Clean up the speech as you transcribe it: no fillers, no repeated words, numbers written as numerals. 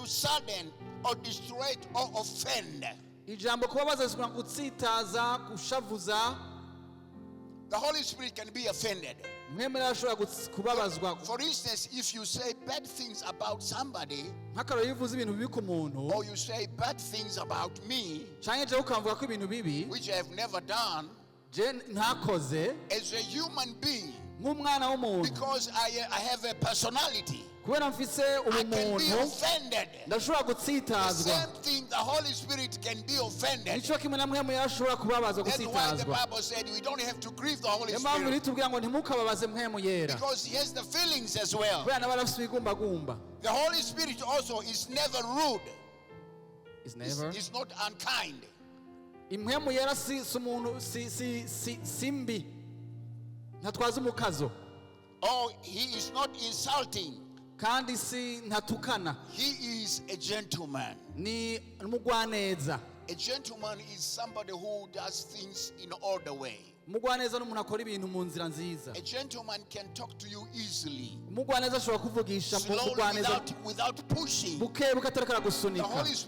to sadden or distract or offend. Ijambo kubabaza bisigura gutsitaza, gushavuza. The Holy Spirit can be offended. Mpwemu arashobora kubabazwa. For instance, if you say bad things about somebody, Nk'akarorero, iyo uvuze ibintu bibi ku muntu, or you say bad things about me, canke jewe ukamvuga ko ibintu bibi, which I have never done, je ntakoze, as a human being, nk'umwana w'umuntu, because I have a personality, kubera mfise I can be ubumuntu, offended. Ndashobora The gutsitazwa. same thing, the Holy Spirit can be offended. Nico kimwe na Mpwemu yarashobora kubabazwa, That's why the gutsitazwa. Bible said we don't have to grieve the Holy Niyo mpamvu Spirit, ritubwira ngo ntimukababaze Mpwemu Yera, because he has the feelings as well. Kubera nawe arafise ibigumbagumba. The Holy Spirit also is never rude. Is never. Is not unkind. Impwemu Yera si umuntu si mbi, ntatwaza umukazo. Or he is not insulting. Kandi si ntatukana. He is a gentleman. Ni umugwaneza. A gentleman is somebody who does things in order way. Umugwaneza ni umuntu akora ibintu mu nzira nziza. A gentleman can talk to you easily, Umugwaneza ashobora kuvugisha mu slowly, bugwaneza, without pushing. buke buke, atariko The aragusunika. Holy Spirit